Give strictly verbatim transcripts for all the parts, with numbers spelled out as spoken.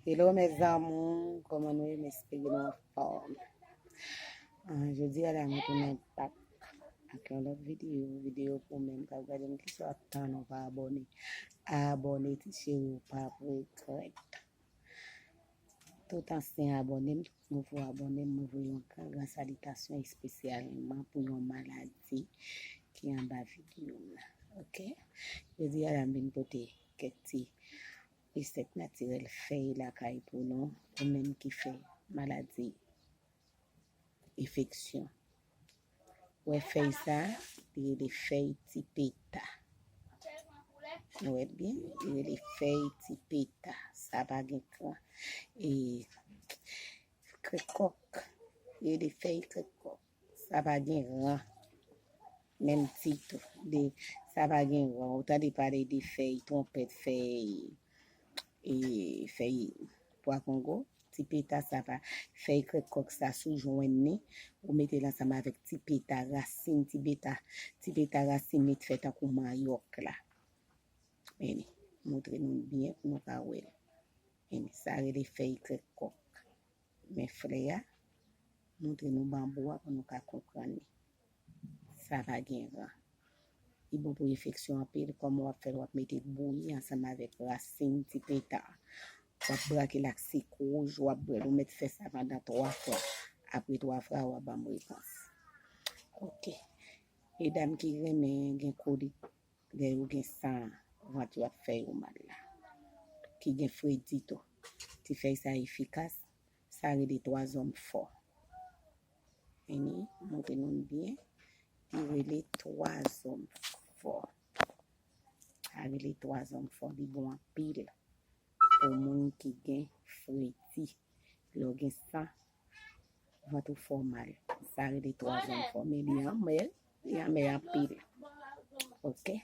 Hello mes amours, kòman nou ye? M espere nou anfòm. Ah, jodi a la, mwen tounen back ak yon lòt videyo, videyo pou menm k ap gade m, kisa w ap tann ou pa abòne. Abòne ti cheri, ou p ap regrèt. Tout ansyen abòne m, tout nouvo abòne m, mwen voye yon gran, gran salitasyon espesyalman pou yon maladi ki anba videyo m nan. Oke? Jodi a la, m vin pote kèk ti resèt natirèl fèy lakay pou nou, ou menm ki fè maladi enfeksyon. Wè fèy sa, li rele fèy ti peta. Nou wè l byen, li rele fèy ti peta. Sa pa gen kran. E krèk kòk, li rele fèy krèk kòk. Sa pa gen ran. Menm ti tou. De, sa pa gen ran. Ou tande pale de fèy twonpèt, fèy, e, fèy pwa kongo. Ti peta sa pa, fèy krèk kòk sa sou jwenn ni, ou mete l ansanm avèk ti peta rasin, ti peta, ti peta rasin li t fè tankou manyòk la. Meni, montre nou byen pou nou ka wè l. Meni, sa rele fèy krèk kòk. Men flè a, montre nou banbou a pou nou ka konprann li. Sa pa gen ran. Li bon pou enfeksyon anpil, kòman w ap fè l, w ap mete l bouyi ansanm avèk rasin ti peta. W ap brake l ak sik wouj, w ap bwè l, ou mèt fè sa pandan twa fwa. Apre twa fwa, w a ban m repons. Oke. Medam ki renmen gen kolik, lè yo gen san, vant yo ap fè yo mal la. Ki gen fredi tou. Ti fèy sa efikas, sa rele twa zòm fò. Meni, montre nou l byen. Li rele twa zòm fò. Sa rele twa zòm fò, li bon anpil pou moun ki gen fredi. Lè w gen san, vant ou fè w mal. Sa rele twa zòm fò, men li anmè, li anmè anpil. Oke?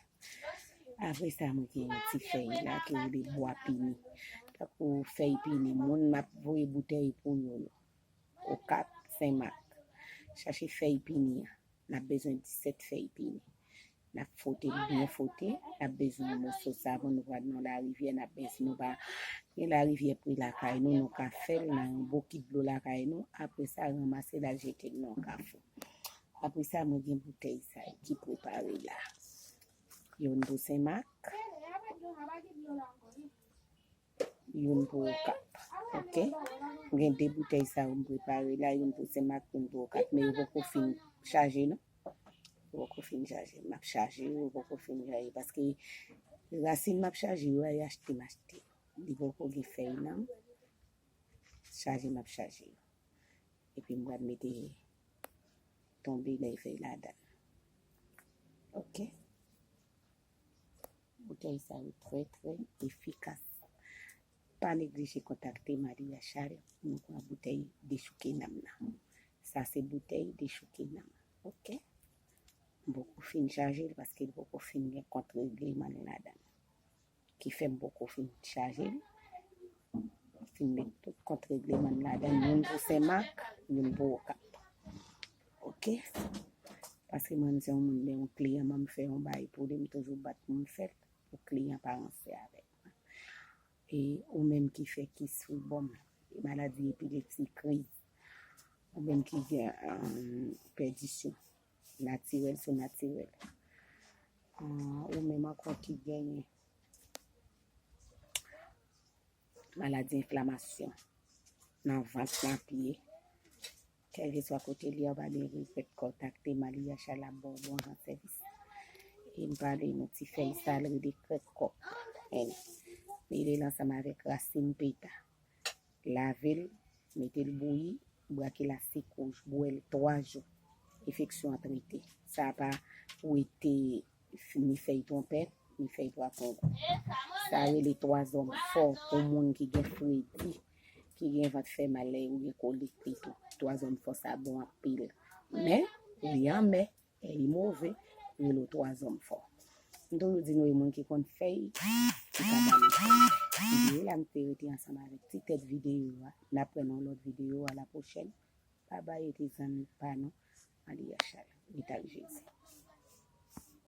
Apre sa, mwen gen yon ti fèy la ki rele bwa pini. Tankou fèy pini, moun m ap voye boutèy pou yo yo. Okap, Senmak. Chache fèy pini an. N ap bezwen disèt fèy pini. N ap fwote l byen fwote. N ap bezwen yon moso savon, nou pral nan larivyè, n ap bezwen, si nou pa gen larivyè pre lakay nou, nou ka fè l nan yon bokit dlo lakay nou. Apre sa, ranmase l al jete l nan yon kafou. Apre sa, mwen gen boutèy sa yo ki prepare la. Youn pou Senmak, youn pou Okap. Oke? M gen de boutèy sa yo m prepare la, youn pou Senmak, youn pou Okap, men yo poko fin chaje non. Yo poko fin chaje. M ap chaje yo, yo poko fin chaje. Paske rasin m ap chaje yo a, e achte m achte. Li poko gen fèy nan. Chaje m ap chaje yo. Epi m pral mete tonbe lè fèy ladan. Oke? Boutèy sa yo trè, trè efikas. Pa neglije kontakte Malia Charles pou nou pran boutèy dechouke nanm nan. Sa se boutèy dechouke nanm. Oke? M poko fin chaje l paske l poko fin gen kont regleman l ladan. Ki fè m poko fin chaje l. Fin met tout kont regleman m ladan, youn pou Senmak, youn pou Okap. Oke? Paske mwen, m se yon moun, lè yon kliyan mwen, m fè yon bagay pou li, m toujou bat pou m fè l, pou kliyan pa ranse avèk mwen. E ou menm ki fè kis, ribòm, maladi epilepsi, kriz, ou menm ki gen, euh, pèdisyon, natirèl sou natirèl. Ah, ou menm ankò ki genyen maladi enflamasyon nan vant, nan pye, kèlkeswa kote l ye, ou pa dwe regrèt kontakte Malia Charles, l ap ba w bon jan sèvis. E m pale nou ti fèy sa, l rele krèk kòk. Mete l ansanm avèk rasin peta. Lave l, mete l bouyi, brake l ak sik wouj, bwè l twa jou. Enfeksyon an trete. Sa pa rete ni fèy twonpèt, ni fèy pwa kongo. Sa rele twa zòm fò pou moun ki gen fredi, ki gen vant fè mal, lè yo gen kolik pito. Twa zòm fò sa bon anpil. Men, li anmè. E li move, rele w twa zòm fò. M toujou di nou, e moun ki konn fèy, ki ka ba nou fèy. Videyo la, m te rete ansanm avèk ti tèt videyo a. N ap wè nan lòt videyo, a la pwochèn. Babay, e ti zanmi pa nou, Malia Charles. Ret ak Jezi.